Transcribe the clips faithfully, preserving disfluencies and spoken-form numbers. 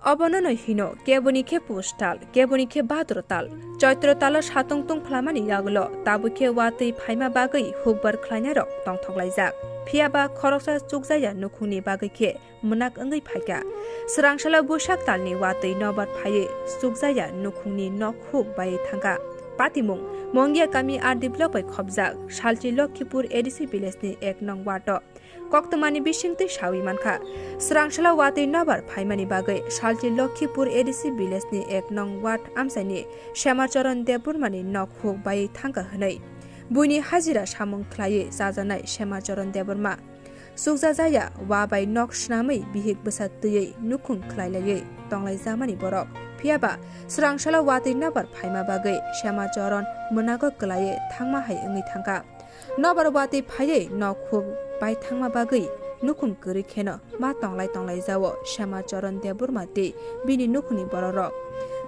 Obonono hino keboni khe push tal, keboni khe bhadro tal. Choitro talo satong tong phlamani yagulo tabuk khe watwi phaima bagwi hukbar khlainairok tongthoklaijak. Phiyaba khoroksa chukjaya nukhungni bagwi khe mwnak wngwi phaikha. Swrangsalo Buisak talni watwi nobar phaiwi chukjaya nukhungni nok huk baiwi thangkha. Patimung, Mongia kami R D block bai khopjak, Salchi Lokhipur A D C village ni ek nong ward o. Koktwmani bisingtwi sawi mankha, swrangsalo watwi nobar phaimani bagwi Salchi Lokhipur A D C village ni ek nong ward amchaini Semachoron Debbarmani nok huk baiwi thangkha hwnwi buini hajira samung khlaiwi chajaknai Semachoron Debbarma. Chukjajaya wa bai nok swnamwi bihik bwsa twiwi nukhung khlailaiwi tonglaijakmani borok. Phiyaba swrangsalo watwi nobar phaima bagwi Semachoron mwnago kwlaiwi thangma hai wngwi thangkha. Nobar watwi phaiwi nok huk bai thangma bagwi nukhung kwrwi kheno ma tonglai tonglai jao Semachoron Debbarma tei bini nukhungni bororok.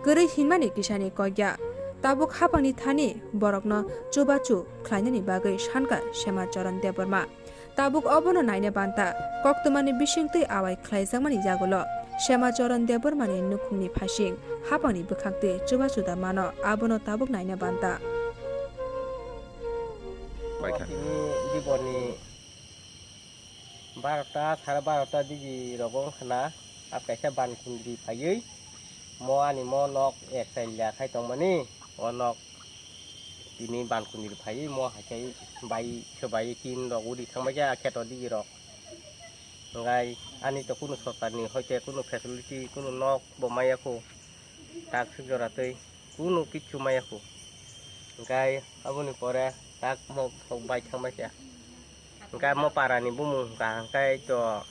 Kwrwi hinmani kisani kokya. Tabuk hapangni thani borokno chubachu khlainani bagwi sankha Semachoron Debbarma. Tabuk obono naina banta, koktwmani bisingtwi awai khlaijakmani yagulo Semachoron Debbarmani nukhungni phasing hapangni bwkhaktwi chubachu da mano, abono tabuk naina banta. Paikha. Tini diboni barota, sare barota digi rogo wngkha na, ap kaisa ban kundri phaiwi mo ani mo nok ek chaila khai tongmani, o nok tini ban kundri phaiwi mo hai khai bai swbai tin rok uri thangbaikha kheto digi rok. Hwnkhai ani to kunu sorkarni hoite kunu facility, kunu nok bo maya kho, tak suk jora twi kunu kichu maya kho. Hwnkhai aboni pore tak mo sok bai thangbaikha. Hwnkhai mo parani bumung hwnka hwnkhai to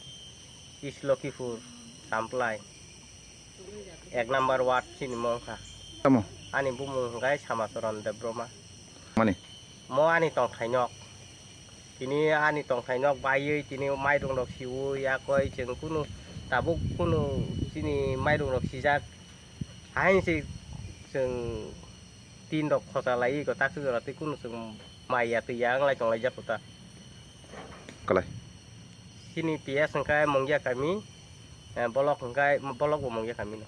East Lokhipur, Samplai, ek number ward chini mo wngkha. Tamo? Ani bumung hwnkhai Samachoron Debbarma. Mani? Mo ani tongthai nok. Tini ani tongthai nok baiwi tini mairung rok siwi yakoi chwng kunu tabuk kunu chini mairung rok sijak. Hain se chwng tin rok khosa lai ko tak jora tei kunu chwng mai ya twi ya wng lai tong lai jak kho ta. Kalai. Chini P S hwnkhe Mungya kami, eh, bolok hwnkhe bolok bo Mungya kami no.